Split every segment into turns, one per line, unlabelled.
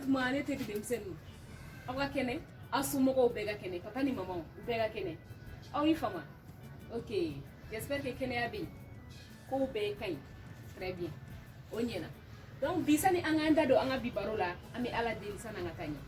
Duman, ne teri denmisɛnninw, aw ka kɛnɛ, aw somɔgɔw bɛɛ ka kɛnɛ, papa ni mama u bɛɛ ka kɛnɛ, aw ni fama. Ok, j'espère que kɛnɛya bɛ yen, kow bɛɛ ka ɲi. Très bien, o ɲɛna. Donc bi, sani an k'an da don an ka bi baro la, an bɛ Ala deli sani an ka taa ɲɛ.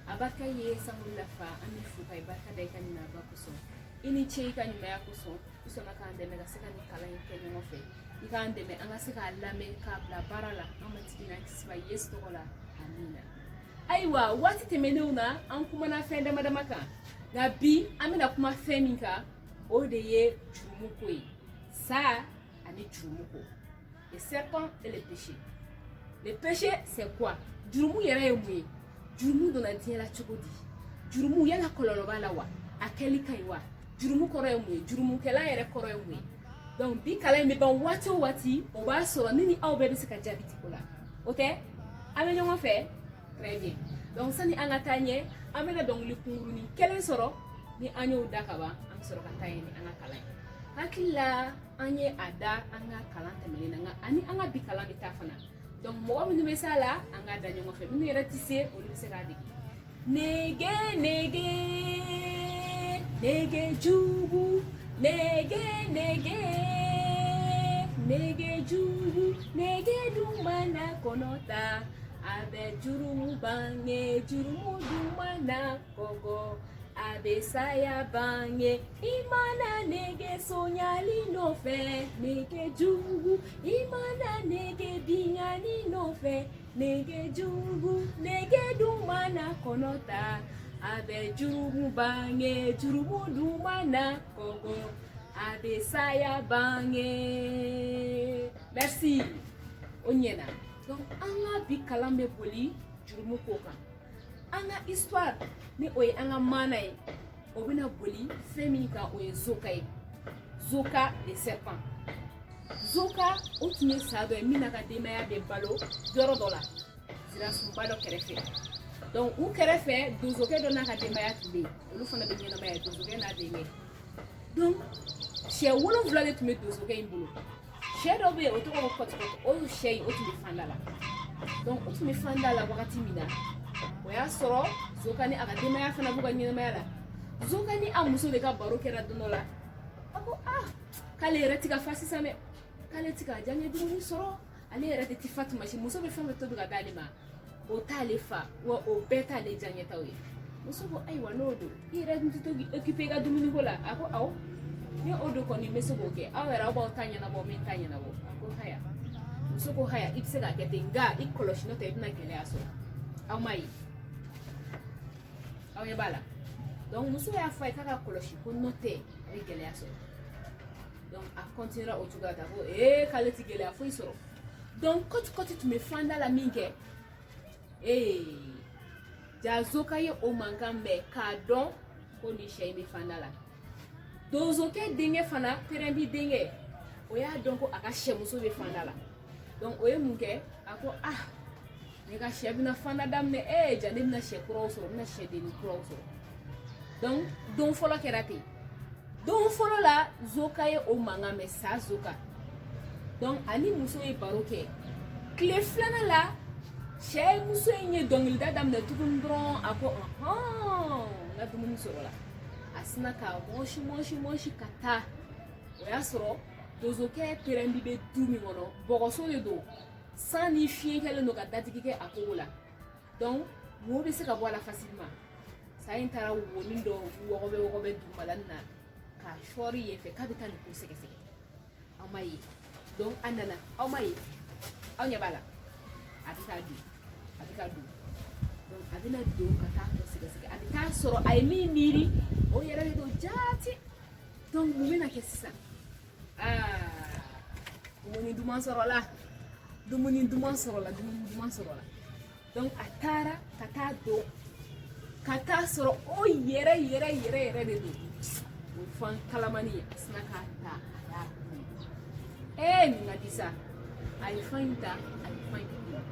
A barika ye sankolo la fa, an bɛ fo ka i barika da i ka ɲuman kosɔn. I ni ce i ka ɲumanya kosɔn. I sɔnna k'an dɛmɛ ka se ka nin kalan in kɛ ɲɔgɔn fɛ. I k'an dɛmɛ an ka se k'a lamɛn, k'a bila baara la, an Matigi n'an Kisiba Yesu tɔgɔ la, amina. Ayiwa, waati tɛmɛnenw na, an kumana fɛn dama dama kan, nka bi an bɛna kuma fɛn min kan, o de ye jurumu ko ye, sa ani jurumu ko, le serpent et le péché. Le péché, c'est quoi? Jurumu yɛrɛ ye mun ye? Jurumu donna diɲɛ la cogo di? Jurumu yala kɔlɔlɔ b'a la wa? A kɛli ka ɲi wa? Jurumu kɔrɔ ye mun ye? Jurumukɛla yɛrɛ kɔrɔ ye mun ye? Donc bi kalan in bɛ ban waati o waati, o b'a sɔrɔ ne ni aw bɛɛ bɛ se ka jaabi di o la. O tɛ an bɛ ɲɔgɔn fɛ? Très bien. Donc sani an ka taa ɲɛ, an bɛna dɔnkili kunkurunin kelen sɔrɔ. Ni an y'o da ka ban, an bɛ sɔrɔ ka taa ɲɛ ni an ka kalan ye. Hakili la, an ye a da an ka kalan tɛmɛnen na, nka ani an ka bi kalan bɛ taa fana. Donc mɔgɔ minnu bɛ s'a la, an k'a da ɲɔgɔn fɛ. Minnu yɛrɛ tɛ se, olu bɛ se k'a dege. Nege, nege, nege jugu, nege, nege, nege jugu, nege dun mana kɔnɔ ta, a bɛ jurumu bange. Jurumu dun mana kɔgɔ, a bɛ saya bange. I mana nege sonyali nɔfɛ, nege jugu, i mana nege binkanni nɔfɛ, nege jugu, nege dun mana kɔnɔ ta, a bɛ jurumu bange. Jurumu dun mana kɔgɔ, a bɛ saya bange. Merci, o ɲɛna. Donc an ka bi kalan bɛ boli jurumu ko kan. An ka histoire ni o ye an ka maana ye, o bɛna boli fɛn min kan, o ye zoka ye, zoka le serpent. Zoka, o tun ye sa dɔ ye min n'a ka denbaya bɛ balo yɔrɔ dɔ la, zirasunba dɔ kɛrɛfɛ. Donc u kɛrɛfɛ, donsokɛ dɔ n'a ka denbaya tun bɛ yen, olu fana bɛ ɲɛnamaya, donsokɛ n'a denkɛ. Donc sɛ 7 de tun bɛ donsokɛ in bolo. Sɛ dɔ bɛ yen, o tɔgɔ ko Kɔtikɔti. O sɛ in, o tun bɛ fanda la. Donc o tun bɛ fanda la wagati min na, o y'a sɔrɔ zoka ni a ka denbaya fana b'u ka ɲɛnamaya la. Zoka ni a muso de ka baro kɛra don dɔ la. A ko ah, k'ale yɛrɛ ti ka fa sisan dɛ, k'ale ti ka diyaɲɛ dumuni sɔrɔ, ale yɛrɛ de ti fa tuma si. Muso bɛ fɛn bɛɛ tobi ka d'ale ma, o t'ale fa wa, o bɛɛ t'ale diyaɲɛtaw ye. Muso ko ayiwa, n'o don, i yɛrɛ dun tɛ to k'i occuper i ka dumuniko la. A ko awɔ, ni o don kɔni, n bɛ se k'o kɛ. Aw yɛrɛ, aw b'aw ta ɲɛnabɔ, n bɛ n ta ɲɛnabɔ. A ko haya, muso ko haya, i bɛ se k'a kɛ ten, nka i kɔlɔsi, n'o tɛ i bɛna gɛlɛya sɔrɔ. Aw m'a ye, aw ɲɛ b'a la. Donc muso y'a fɔ a ye k'a ka kɔlɔsi, ko n'o tɛ a bɛ gɛlɛya sɔrɔ. Donc a continuera o cogoya ta, ko ee, k'ale ti gɛlɛya foyi sɔrɔ. Donc Kɔti Kɔti tun bɛ fanda la min kɛ, ee, ja zoka ye o mankan mɛn k'a dɔn ko nin sɛ in bɛ fanda la. Donsokɛ denkɛ fana, Pɛrɛnbi denkɛ, o y'a dɔn ko a ka sɛmuso bɛ fanda la. Donc o ye mun kɛ? A ko ah, ne ka sɛ bɛna fanda daminɛ, ee, ja ne bɛna sɛ kuraw sɔrɔ, n bɛna sɛdennin kuraw sɔrɔ. Donc don fɔlɔ kɛra ten. Don fɔlɔ la, zoka ye o mankan mɛn, sa zoka. Donc ani muso ye baro kɛ. Tile filanan la, sɛ muso in ye dɔnkilida daminɛ tuguni dɔrɔn, a ko ɔhɔn, n ka dumuni sɔrɔla. A sinna ka mɔsi mɔsi mɔsi ka taa. O y'a sɔrɔ donsokɛ Pɛrɛnbi bɛ du min kɔnɔ, bɔgɔso de don, san ni fiɲɛ kɛlen don ka datigi kɛ a kogo la. Donc wo bɛ se ka bɔ a la facilement. Sa in taara wonin dɔ wɔgɔbɛ wɔgɔbɛ dugumala na k'a sɔɔri yen fɛ k'a bɛ taa nin ko sɛgɛsɛgɛ. Aw ma ye? Donc a nana, aw ma ye, aw ɲɛ b'a la, a bɛ ka don, a bɛ ka don. Donc a bɛna don ka taa ko sɛgɛsɛgɛ, a bɛ taa sɔrɔ a ye min miiri, o yɛrɛ de don jaati. Donc mun bɛna kɛ sisan? Aa, dumuni duman sɔrɔla, dumuni duman sɔrɔla, dumuni duman sɔrɔla. Donc a taara ka taa don ka taa sɔrɔ o yɛrɛ yɛrɛ yɛrɛ yɛrɛ de don. O fan kalamani ye, a sinna k'a ta, a y'a dun. Ee, nin ka di sa. A ye fan in ta, a ye fan in dun.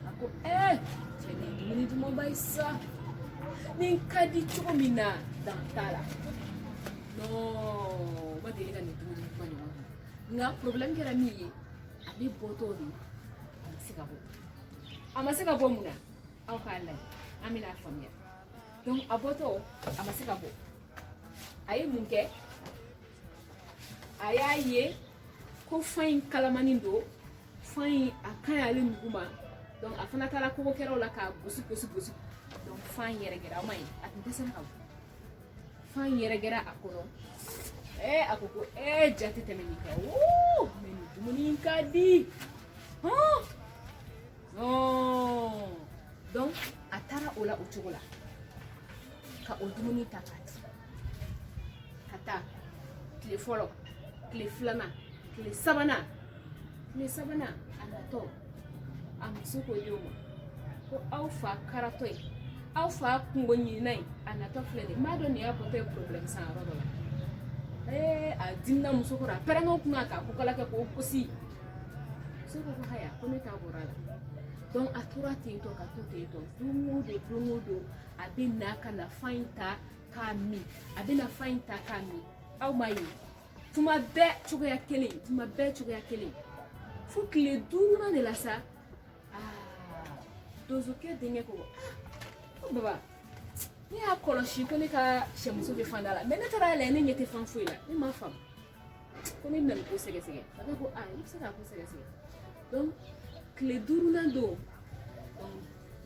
A ko ee, cɛ, nin dumuni dumanba ye sa, nin ka di cogo min na, dan t'a la. Non, ma deli ka nin dumuni duman ɲɔgɔn dun. Nka problème kɛra min ye, ale bɔtɔ de, a ma se ka bɔ. A ma se ka bɔ mun na? Aw k'a lajɛ, an bɛna a faamuya. Donc a bɔtɔ, a ma se ka bɔ. A ye mun kɛ? A y'a ye ko fan in kalamani don, fan in a ka ɲi ale nugu ma. Donc a fana taara kogokɛrɛw la k'a gosi gosi gosi. Donc fan yɛrɛkɛra, aw ma ye, a tun dɛsɛra ka bɔ. Fan yɛrɛkɛra a kɔnɔ. A ko ko ja tɛ tɛmɛ nin kan. Wuu, mais nin dumuni in ka di hɔn. Non, donc a taara o la o cogo la ka o dumuni ta k'a di ka taa. Tile fɔlɔ, tile filanan, tile sabanan, tile sabanan a natɔ, a muso ko denw ma ko aw fa karatɔ ye, aw fa kungo ɲinina ye, a natɔ filɛ nin ye. N b'a dɔn nin y'a bɔtɔ ye problème san yɔrɔ dɔ la. A dimina muso kɔrɔ, a pɛrɛnna o kunna k'a kokala kɛ k'o gosi. Muso ko ko haya, ko ne ta bɔra a la. Donc a tora ten tɔ, ka to ten tɔ. Don o don, don o don, a bɛ na ka na fan in ta k'a min, a bɛ na fan in ta k'a min. Aw m'a ye, tuma bɛɛ cogoya kelen, tuma bɛɛ cogoya kelen, fo tile duurunan de la sa. Aa, donsokɛ denkɛ ko ah, ko baba, ne y'a kɔlɔsi ko ne ka sɛmuso bɛ fan da la, mais ne taara lajɛ, ne ɲɛ tɛ fan foyi la, ne m'a faamu, ko ne bɛna nin ko sɛgɛsɛgɛ. Fakɛ ko ah, i bɛ se k'a ko sɛgɛsɛgɛ. Donc tile duurunan don,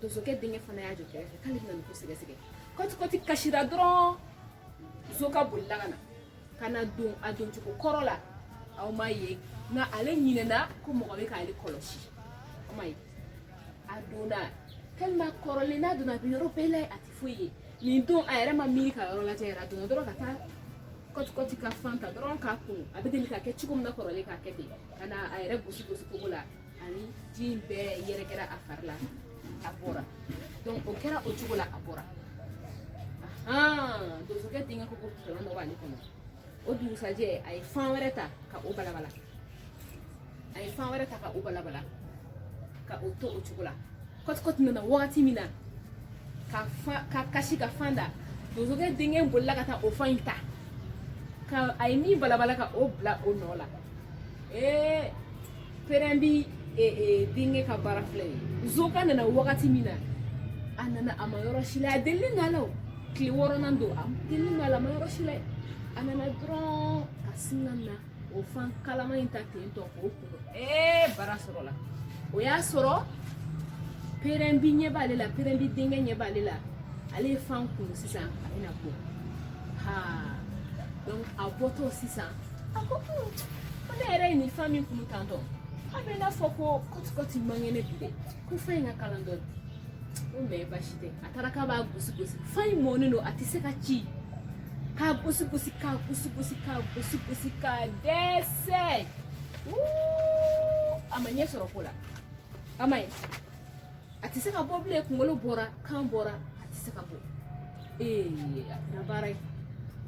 donsokɛ denkɛ fana y'a jɔ kɛrɛfɛ k'ale bɛna nin ko sɛgɛsɛgɛ. Kɔti kɔti kasira dɔrɔn, zoka bolila ka na, ka na don a doncogo kɔrɔ la. Aw m'a ye, nka ale ɲinɛna ko mɔgɔ bɛ k'ale kɔlɔsi. Aw m'a ye, a donna tellement kɔrɔlen, n'a donna a bɛ yɔrɔ bɛɛ lajɛ, a tɛ foyi ye. Nin don a yɛrɛ ma miiri ka yɔrɔ lajɛ yɛrɛ, a donna dɔrɔn ka taa kɔti kɔti ka fan ta dɔrɔn k'a kun, a bɛ deli ka kɛ cogo min na kɔrɔlen, k'a kɛ ten, ka na a yɛrɛ gosi gosi kogo la, ani ji in bɛɛ yɛrɛkɛra a fari la, a bɔra. Donc o kɛra o cogo la, a bɔra. Donsokɛ denkɛ ko ko plan dɔ b'ale kɔnɔ. O dugusajɛ, a ye fan wɛrɛ ta ka o balabala, a ye fan wɛrɛ ta ka o balabala, ka o to o cogo la. Kɔti kɔti nana wagati min na ka fa ka kasi ka fan da, donsokɛ denkɛ bolila ka taa o fan in ta ka a ye min balabala ka o bila o nɔ la. Pɛrɛn bi denkɛ ka baara filɛ ye. Zoka nana wagati min na, a nana, a ma yɔrɔ si la, a delili nɔ la. O tile wɔɔrɔnan don, a delili nɔ la, a ma yɔrɔ si la. A nana dɔrɔn ka sin ka na o fan kalama in ta ten tɔ k'o kunu. Baara sɔrɔla. O y'a sɔrɔ pɛrɛn bi ɲɛ b'ale la, pɛrɛn bi denkɛ ɲɛ b'ale la. Ale ye fan kunu sisan, a bɛna bɔ ha. Donc a bɔtɔ sisan, a ko ko ne yɛrɛ ye nin fan min kunu tantɔ, a bɛ n'a fɔ ko kɔti kɔti man kɛnɛ bi dɛ, ko fan in ka kalan dɔɔni. Ko mais baasi tɛ. A taara k'a b'a gosi gosi, fan in mɔnen don, a tɛ se ka ci. K'a gosi gosi, k'a gosi gosi, k'a gosi gosi, k'a dɛsɛ, a ma ɲɛ sɔrɔ ko la. A ma ye, a tɛ se ka bɔ bilen, kunkolo bɔra, kan bɔra, a tɛ se ka bɔ. A kɛra baara ye.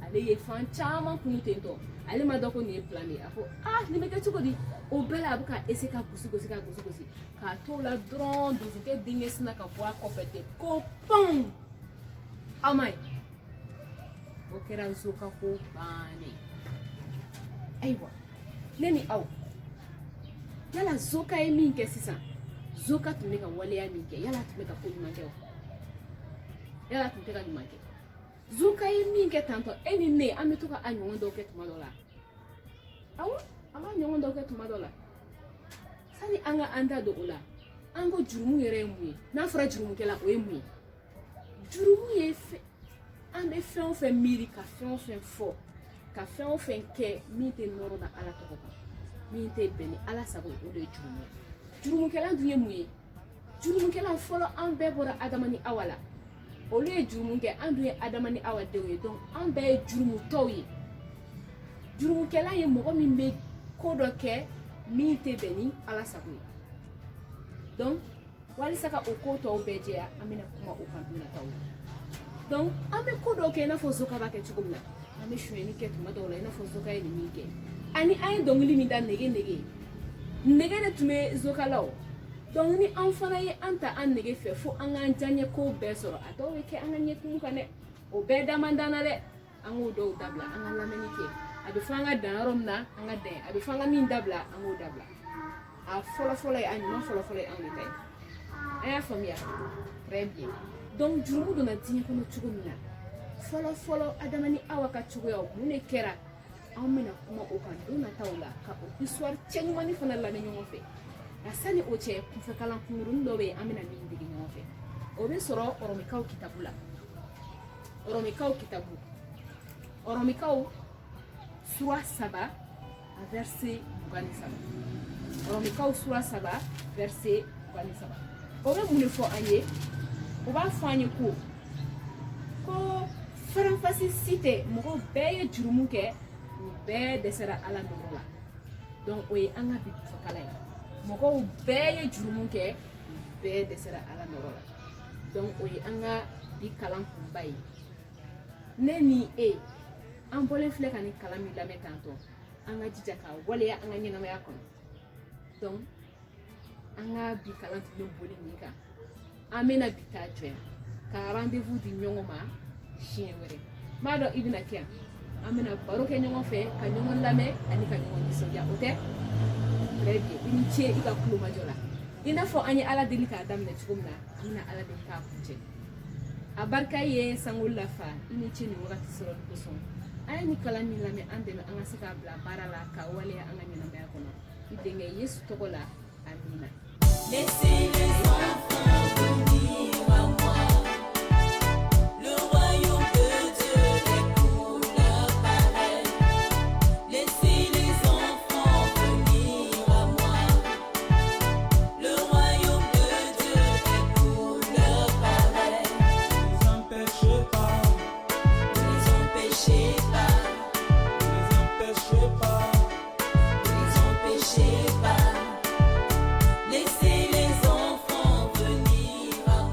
Ale ye fan caman kunu ten tɔ, ale ma dɔn ko nin ye plan de ye. A ko ah, nin bɛ kɛ cogo di? O bɛɛ la, a bɛ ka essayer ka gosi gosi, ka gosi gosi, k'a t'o la dɔrɔn, donsokɛ denkɛ sinna ka bɔ a kɔfɛ ten ko pɔn. Aw ma ye, o kɛra zoka ko bannen. Ayiwa, ne ni aw, yala zoka ye min kɛ sisan, zoka tun bɛ ka waleya min kɛ, yala a tun bɛ ka ko ɲuman kɛ wa? Yala a tun tɛ ka ɲuman kɛ? Zoka ye min kɛ tantɔ, e ni ne, an bɛ to ka a ɲɔgɔn dɔw kɛ tuma dɔ la. Awɔ, an b'a ɲɔgɔn dɔw kɛ tuma dɔ la. Sani an ka an da don o la, an ko jurumu yɛrɛ ye mun ye? N'a fɔra jurumukɛla, o ye mun ye? Jurumu ye fɛn, an bɛ fɛn o fɛn miiri, ka fɛn o fɛn fɔ, ka fɛn o fɛn kɛ min tɛ nɔrɔ da Ala tɔgɔ kan, min tɛ bɛn ni Ala sago ye, o de ye jurumu ye. Jurumukɛla dun ye mun ye? Jurumukɛla fɔlɔ, an bɛɛ bɔra Adama ni Awa la. Olu ye jurumu kɛ, an dun ye Adama ni Awa denw ye, donc an bɛɛ ye jurumutɔw ye. Jurumukɛla ye mɔgɔ min bɛ ko dɔ kɛ min tɛ bɛn ni Ala sago ye. Donc walisa ka o ko tɔw bɛɛ jɛya, an bɛna kuma o kan don nataw la. Donc an bɛ ko dɔw kɛ i n'a fɔ zoka b'a kɛ cogo min na, an bɛ sonyɛni kɛ tuma dɔw la i n'a fɔ zoka ye nin min kɛ. Ani an ye dɔnkili min da, nege nege nege de tun bɛ zoka la o. Donc ni an fana ye an ta an nege fɛ fo an k'an diyaɲɛ ko bɛɛ sɔrɔ, a dɔw bɛ kɛ an ka ɲɛkumu kan dɛ, o bɛɛ da man d'an na dɛ. An k'o dɔw dabila, an ka lamɛnni kɛ. A bɛ fɔ an ka dan yɔrɔ min na, an ka dan. A bɛ fɔ an ka min dabila, an k'o dabila. A fɔlɔ fɔlɔ ye, a ɲuman fɔlɔ fɔlɔ ye anw de ta ye. An y'a faamuya? Très bien. Donc jurumu donna diɲɛ kɔnɔ cogo min na, fɔlɔ fɔlɔ, Adama ni Awa ka cogoyaw, mun de kɛra? Anw bɛna kuma o kan don nataw la, ka o histoire cɛɲumanni fana lamɛn ɲɔgɔn fɛ. Nka sani o cɛ, kunfɛkalan kunkurunin dɔ bɛ yen, an bɛna min dege ɲɔgɔn fɛ, o bɛ sɔrɔ Ɔrɔmikaw kitabu la. Ɔrɔmikaw kitabu, Ɔrɔmikaw sura 3, a verset 23. Ɔrɔmikaw sura 3, verset 23, o bɛ mun de fɔ an ye? O b'a fɔ an ye ko faranfasi si tɛ, mɔgɔ bɛɛ ye jurumu kɛ, u bɛɛ dɛsɛra Ala nɔrɔ la. Donc o ye an ka bi kunfɛkalan ye. Mɔgɔw bɛɛ ye jurumu kɛ, u bɛɛ dɛsɛra Ala nɔrɔ la. Donc o ye an ka bi kalan kunba ye. Ne ni e, an bɔlen filɛ ka nin kalan min lamɛn tantɔ, an ka jija k'a waleya an ka ɲɛnamaya kɔnɔ. Donc an ka bi kalan tun bɛ boli nin kan. An bɛna bi taa jɔ yan, ka rendez-vous di ɲɔgɔn ma siɲɛ wɛrɛ. N b'a dɔn i bɛna kɛ yan, an bɛna baro kɛ ɲɔgɔn fɛ, ka ɲɔgɔn lamɛn ani ka ɲɔgɔn nisɔndiya. O tɛ? Très bien. I ni ce i ka kulomajɔ la. I n'a fɔ an ye Ala deli k'a daminɛ cogo min na, an bɛna Ala deli k'a kuncɛ. A barika ye sankolo la Fa, i ni ce nin wagati sɔrɔli kosɔn. An ye nin kalan min lamɛn, an dɛmɛ an ka se k'a bila baara la, k'a waleya an ka ɲɛnamaya kɔnɔ, i denkɛ Yesu tɔgɔ la, amina.
Laissez les enfants.